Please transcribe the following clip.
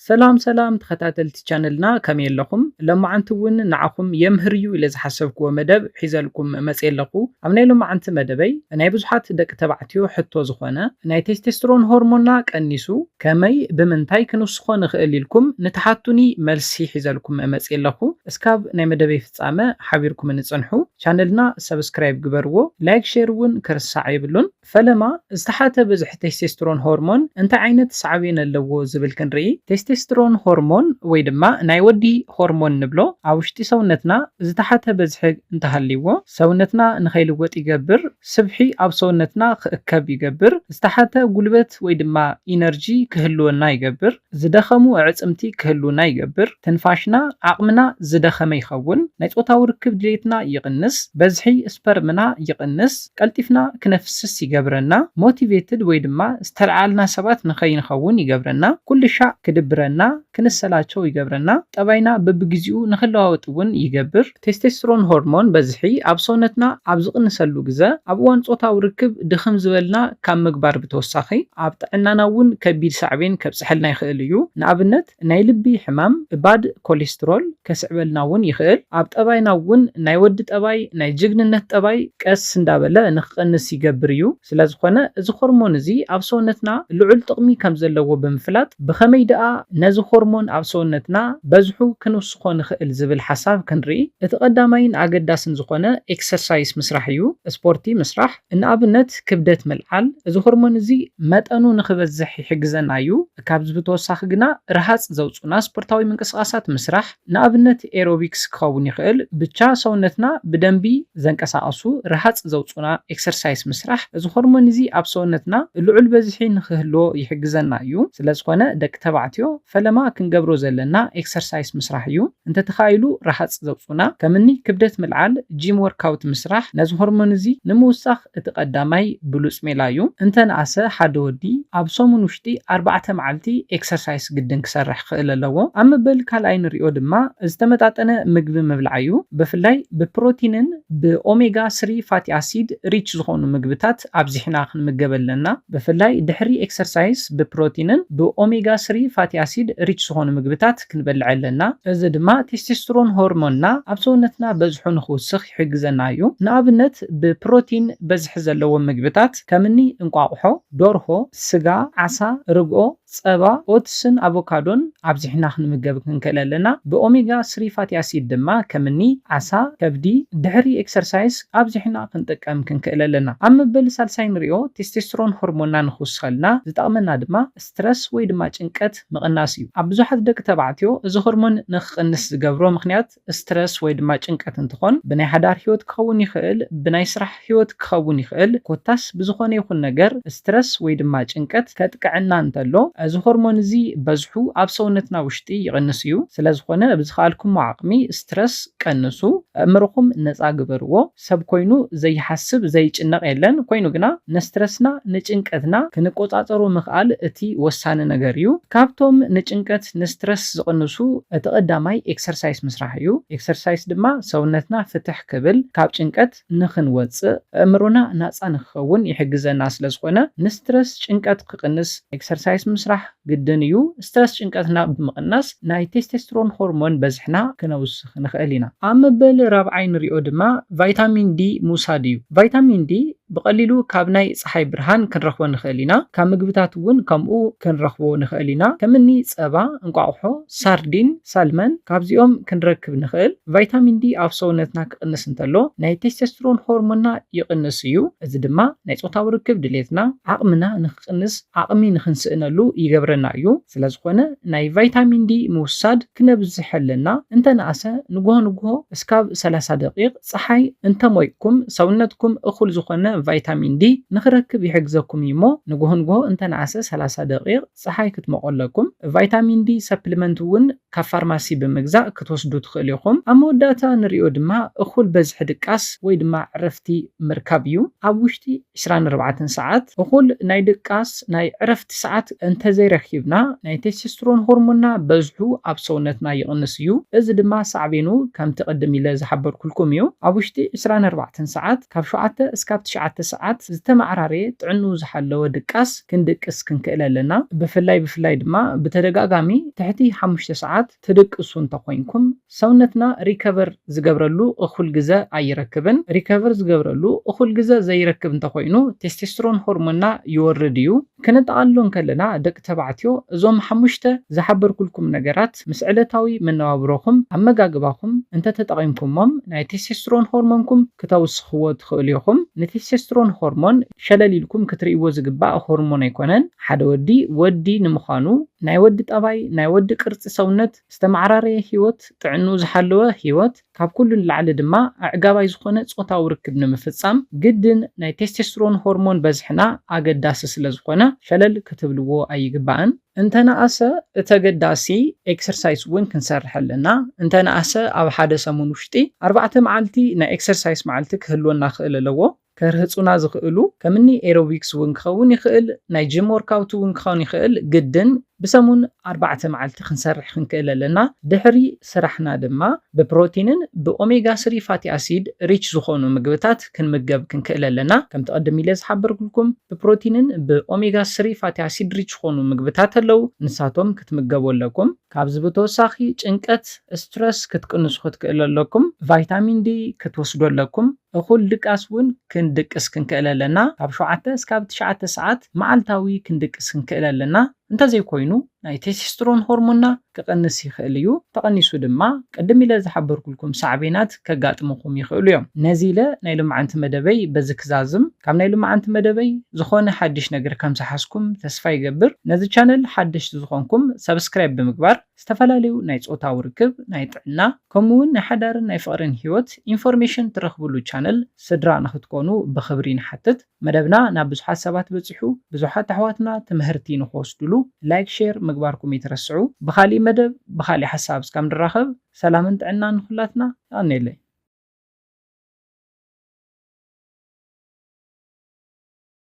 ሰላም ሰላም ተኸታተልቲ ቻነልና፣ ከመይ ኣለኹም? ሎማዓንቲ እውን ንዓኹም የምህር እዩ ኢለ ዝሓሰብክዎ መደብ ሒዘልኩም መፅየ ኣለኹ። ኣብ ናይ ሎማዓንቲ መደበይ ናይ ብዙሓት ደቂ ተባዕትዮ ሕቶ ዝኾነ ናይ ቴስቴስትሮን ሆርሞንና ቀኒሱ ከመይ ብምንታይ ክንውስኾ ንኽእል ኢልኩም ንትሓቱኒ መልሲ ሒዘልኩም መፅየ ኣለኹ። እስካብ ናይ መደበይ ፍፃመ ሓቢርኩም ንፅንሑ። ቻነልና ሰብስክራይብ ግበርዎ፣ ላይክ ሼር እውን ክርሳዕ የብሉን። ፈለማ ዝተሓተ ብዝሒ ቴስቴስትሮን ሆርሞን እንታይ ዓይነት ሳዕቤን ኣለዎ ዝብል ክንርኢ። ቴስቴስትሮን ሆርሞን ወይ ድማ ናይ ወዲ ሆርሞን ንብሎ ኣብ ውሽጢ ሰውነትና ዝተሓተ ብዝሒ እንተሃልይዎ ሰውነትና ንኸይልወጥ ይገብር፣ ስብሒ ኣብ ሰውነትና ክእከብ ይገብር፣ ዝተሓተ ጉልበት ወይ ድማ ኢነርጂ ክህልወና ይገብር፣ ዝደኸሙ ኣዕፅምቲ ክህልውና ይገብር፣ ትንፋሽና ዓቕምና ዝደኸመ ይኸውን፣ ናይ ፆታዊ ርክብ ድሌትና ይቕንስ፣ በዝሒ ስፐርምና ይቕንስ፣ ቀልጢፍና ክነፍስስ ይገብረና፣ ሞቲቬትድ ወይ ድማ ዝተልዓልና ሰባት ንኸይንኸውን ይገብረና፣ ኩሉ ሻዕ ክድብረና፣ ክንሰላቸው ይገብረና፣ ጠባይና በብግዚኡ ንኽለዋወጥ እውን ይገብር። ቴስቴስትሮን ሆርሞን በዝሒ ኣብ ሰውነትና ኣብ ዝቕንሰሉ ግዘ ኣብ እዋን ፆታዊ ርክብ ድኽም ዝበልና ካብ ምግባር ብተወሳኺ ኣብ ጥዕናና እውን ከቢድ ሳዕቤን ከብፅሐልና ይኽእል እዩ። ንኣብነት ናይ ልቢ ሕማም፣ ባድ ኮሌስትሮል ከስዕበልና እውን ይኽእል። ኣብ ጠባይና እውን ናይ ወዲ ጠባይ፣ ናይ ጅግንነት ጠባይ ቀስ እንዳበለ ንክቐንስ ይገብር እዩ። ስለዝኾነ እዚ ሆርሞን እዚ ኣብ ሰውነትና ልዑል ጥቕሚ ከም ዘለዎ ብምፍላጥ ብኸመይ ደኣ ነዚ ሆርሞን ኣብ ሰውነትና በዝሑ ክንውስኾ ንኽእል ዝብል ሓሳብ ክንርኢ፣ እቲ ቀዳማይን ኣገዳስን ዝኾነ ኤክሰርሳይስ ምስራሕ እዩ። ስፖርቲ ምስራሕ፣ ንኣብነት ክብደት ምልዓል፣ እዚ ሆርሞን እዚ መጠኑ ንኽበዝሕ ይሕግዘና እዩ። ካብዚ ብተወሳኺ ግና ርሃፅ ዘውፁና ስፖርታዊ ምንቅስቃሳት ምስራሕ፣ ንኣብነት ኤሮቢክስ ክኸውን ይኽእል፣ ብቻ ሰውነትና ብደንቢ ዘንቀሳቐሱ ርሃፅ ዘውፁና ኤክሰርሳይስ ምስራሕ፣ እዚ ሆርሞን እዚ ኣብ ሰውነትና ልዑል በዝሒ ንክህልዎ ይሕግዘና እዩ። ስለዝኾነ ደቂ ተባዕትዮ ፈለማ ክንገብሮ ዘለና ኤክሰርሳይስ ምስራሕ እዩ። እንተተኻኢሉ ርሃፅ ዘውፁና ከምኒ ክብደት ምልዓል፣ ጂም ወርካውት ምስራሕ ነዚ ሆርሞን እዚ ንምውሳኽ እቲ ቀዳማይ ብሉፅ ሜላ እዩ። እንተንኣሰ ሓደ ወዲ ኣብ ሰሙን ውሽጢ ኣርባዕተ መዓልቲ ኤክሰርሳይስ ግድን ክሰርሕ ክእል ኣለዎ። ኣብ መበል ካልኣይ ንሪኦ ድማ ዝተመጣጠነ ምግቢ ምብላዕ እዩ። ብፍላይ ብፕሮቲንን ብኦሜጋ ስሪ ፋቲ ኣሲድ ሪች ዝኾኑ ምግብታት ኣብዚሕና ክንምገብ ኣለና። ብፍላይ ድሕሪ ኤክሰርሳይስ ብፕሮቲንን ብኦሜጋ ስሪ ፋቲ ኣሲድ ሪች ዝኾኑ ምግብታት ክንበልዕ ኣለና። እዚ ድማ ቴስቴስትሮን ሆርሞንና ኣብ ሰውነትና በዝሑ ንክውስኽ ይሕግዘና እዩ። ንኣብነት ብፕሮቲን በዝሒ ዘለዎም ምግብታት ከምኒ እንቋቑሖ፣ ዶርሆ፣ ስጋ፣ ዓሳ፣ ርግኦ፣ ጸባ፣ ኦትስን ኣቮካዶን ኣብዚሕና ክንምገብ ክንክእል ኣለና። ብኦሜጋ ስሪ ፋቲ ኣሲድ ድማ ከምኒ ዓሳ፣ ከብዲ ድሕሪ ኤክሰርሳይስ ኣብዚሕና ክንጥቀም ክንክእል ኣለና። ኣብ መበል ሳልሳይ ንሪኦ ቴስቴስትሮን ሆርሞንና ንክውስኸልና ዝጠቕመና ድማ ስትረስ ወይ ድማ ጭንቀት ምቕናስ እዩ። ኣብ ብዙሓት ደቂ ተባዕትዮ እዚ ሆርሞን ንክቕንስ ዝገብሮ ምኽንያት ስትረስ ወይ ድማ ጭንቀት እንትኾን ብናይ ሓዳር ህይወት ክኸውን ይኽእል፣ ብናይ ስራሕ ህይወት ክኸውን ይኽእል፣ ኮታስ ብዝኾነ ይኹን ነገር ስትረስ ወይ ድማ ጭንቀት ከጥቅዐና እንተሎ እዚ ሆርሞን እዚ በዝሑ ኣብ ሰውነትና ውሽጢ ይቕንስ እዩ። ስለዝኾነ ብዝኸኣልኩሞ ዓቕሚ ስትረስ ቀንሱ፣ ኣእምሮኹም ነፃ ግበርዎ። ሰብ ኮይኑ ዘይሓስብ ዘይጭነቕ የለን። ኮይኑ ግና ንስትረስና ንጭንቀትና ክንቆፃፀሮ ምኽኣል እቲ ወሳኒ ነገር እዩ። ካብቶም ንጭንቀት ንስትረስ ዝቕንሱ እቲ ቀዳማይ ኤክሰርሳይስ ምስራሕ እዩ። ኤክሰርሳይስ ድማ ሰውነትና ፍትሕ ክብል ካብ ጭንቀት ንኽንወፅእ ኣእምሮና ናፃ ንክኸውን ይሕግዘና። ስለዝኾነ ንስትረስ ጭንቀት ክቕንስ ኤክሰርሳይስ ምስራሕ ግድን እዩ። ስትረስ ጭንቀትና ብምቕናስ ናይ ቴስቴስትሮን ሆርሞን በዝሕና ክነውስኽ ንኽእል ኢና። ኣብ መበል ራብዓይ ንሪኦ ድማ ቫይታሚን ዲ ምውሳድ እዩ። ቫይታሚን ዲ ብቐሊሉ ካብ ናይ ፀሓይ ብርሃን ክንረኽቦ ንኽእል ኢና። ካብ ምግብታት እውን ከምኡ ክንረኽቦ ንኽእል ኢና። ከምኒ ፀባ፣ እንቋቑሖ፣ ሳርዲን፣ ሳልመን ካብዚኦም ክንረክብ ንኽእል። ቫይታሚን ዲ ኣብ ሰውነትና ክቕንስ እንተሎ ናይ ቴስቴስትሮን ሆርሞንና ይቕንስ እዩ። እዚ ድማ ናይ ፆታዊ ርክብ ድሌትና፣ ዓቕምና ንክቕንስ፣ ዓቕሚ ንክንስእነሉ ይገብረና እዩ። ስለዝኾነ ናይ ቫይታሚን ዲ ምውሳድ ክነብዝሕ ኣለና። እንተንኣሰ ንግሆ ንግሆ እስካብ ሰላሳ ደቂቕ ፀሓይ እንተሞይቅኩም ሰውነትኩም እኹል ዝኾነ ቫይታሚን ዲ ንክረክብ ይሕግዘኩም እዩ እሞ ንግሆ ንግሆ እንተንኣሰ ሰላሳ ደቂቕ ፀሓይ ክትሞቆለኩም ቫይታሚን ዲ ሰፕሊመንት እውን ካብ ፋርማሲ ብምግዛእ ክትወስዱ ትኽእሉ ኢኹም። ኣብ መወዳእታ ንሪኦ ድማ እኹል በዝሒ ድቃስ ወይ ድማ ዕረፍቲ ምርካብ እዩ። ኣብ ውሽጢ ዕስራን ኣርባዕተን ሰዓት እኹል ናይ ድቃስ ናይ ዕረፍቲ ሰዓት እንተዘይረኪብና ናይ ቴስቴስትሮን ሆርሞንና በዝሑ ኣብ ሰውነትና ይቕንስ እዩ። እዚ ድማ ሳዕቤኑ ከምቲ ቅድም ኢለ ዝሓበርኩልኩም እዩ። ኣብ ውሽጢ ዕስራን ኣርባዕተን ሰዓት ካብ ሸውዓተ እስካብ ትሽዓተ ኣርባዕተ ሰዓት ዝተመዓራረየ ጥዕንኡ ዝሓለወ ድቃስ ክንድቅስ ክንክእል ኣለና። ብፍላይ ብፍላይ ድማ ብተደጋጋሚ ትሕቲ ሓሙሽተ ሰዓት ትድቅሱ እንተኾይንኩም፣ ሰውነትና ሪከቨር ዝገብረሉ እኹል ግዘ ኣይረክብን። ሪከቨር ዝገብረሉ እኹል ግዘ ዘይረክብ እንተኾይኑ፣ ቴስቴስትሮን ሆርሞንና ይወርድ እዩ። ክነጠቓልሎ እንከለና፣ ደቂ ተባዕትዮ፣ እዞም ሓሙሽተ ዝሓበርኩልኩም ነገራት ምስ ዕለታዊ መነባብሮኹም፣ ኣመጋግባኹም እንተተጠቒምኩሞም፣ ናይ ቴስቴስትሮን ሆርሞንኩም ክተውስኽዎ ትኽእሉ ኢኹም። ንቴስቴስትሮን ሆርሞን ሸለል ኢልኩም ክትርእይዎ ዝግባእ ሆርሞን ኣይኮነን። ሓደ ወዲ ወዲ ንምዃኑ፣ ናይ ወዲ ጠባይ፣ ናይ ወዲ ቅርጺ ሰውነት፣ ዝተመዓራረየ ህይወት፣ ጥዕንኡ ዝሓለወ ህይወት፣ ካብ ኩሉ ንላዕሊ ድማ ኣዕጋባይ ዝኾነ ጾታዊ ርክብ ንምፍጻም ግድን ናይ ቴስቴስትሮን ሆርሞን በዝሕና ኣገዳሲ ስለ ዝኾነ ሸለል ክትብልዎ ኣይግባእን። እንተነኣሰ እቲ ኣገዳሲ ኤክሰርሳይስ እውን ክንሰርሕ ኣለና። እንተነኣሰ ኣብ ሓደ ሰሙን ውሽጢ ኣርባዕተ መዓልቲ ናይ ኤክሰርሳይስ መዓልቲ ክህልወና ክእል ኣለዎ። ከርህጹና ዝኽእሉ ከምኒ ኤሮቢክስ እውን ክኸውን ይኽእል፣ ናይ ጂም ወርካውት እውን ክኸውን ይኽእል። ግድን ብሰሙን ኣርባዕተ መዓልቲ ክንሰርሕ ክንክእል ኣለና። ድሕሪ ስራሕና ድማ ብፕሮቲንን ብኦሜጋ ስሪ ፋቲ ኣሲድ ሪች ዝኾኑ ምግብታት ክንምገብ ክንክእል ኣለና። ከምቲ ቀደም ኢለ ዝሓበርኩልኩም፣ ብፕሮቲንን ብኦሜጋ ስሪ ፋቲ ኣሲድ ሪች ዝኾኑ ምግብታት ኣለዉ፣ ንሳቶም ክትምገቡ ኣለኩም። ካብዚ ብተወሳኺ ጭንቀት፣ ስትረስ ክትቅንሱ ክትክእሉ ኣለኩም። ቫይታሚን ዲ ክትወስዱ ኣለኩም። እኹል ድቃስ እውን ክንድቅስ ክንክእል ኣለና። ካብ ሸውዓተ እስካብ ትሽዓተ ሰዓት መዓልታዊ ክንድቅስ ክንክእል ኣለና። እንተዘይኮይኑ ናይ ቴስቴስትሮን ሆርሞንና ክቐንስ ይኽእል እዩ። ተቐኒሱ ድማ ቅድም ኢለ ዝሓበርኩልኩም ሳዕቤናት ከጋጥሙኹም ይኽእሉ እዮም። ነዚ ኢለ ናይ ሎማዓንቲ መደበይ በዚ ክዛዝም። ካብ ናይ ሎማዓንቲ መደበይ ዝኾነ ሓድሽ ነገር ከም ዝሓዝኩም ተስፋ ይገብር። ነዚ ቻነል ሓደሽቲ ዝኾንኩም ሰብስክራይብ ብምግባር ዝተፈላለዩ ናይ ጾታዊ ርክብ፣ ናይ ጥዕና፣ ከምኡ እውን ናይ ሓዳርን ናይ ፍቕርን ህይወት ኢንፎርሜሽን ትረኽብሉ ቻነል ስድራ ንኽትኮኑ ብኽብሪ ንሓትት። መደብና ናብ ብዙሓት ሰባት በጺሑ፣ ብዙሓት ኣሕዋትና ትምህርቲ ንኽወስድሉ ላይክ፣ ሼር ምግባርኩም ይትረስዑ። ብኻሊእ መደብ፣ ብኻሊእ ሓሳብ እስካብ ንራኸብ፣ ሰላምን ጥዕናን ንኹላትና። የቐንየለይ።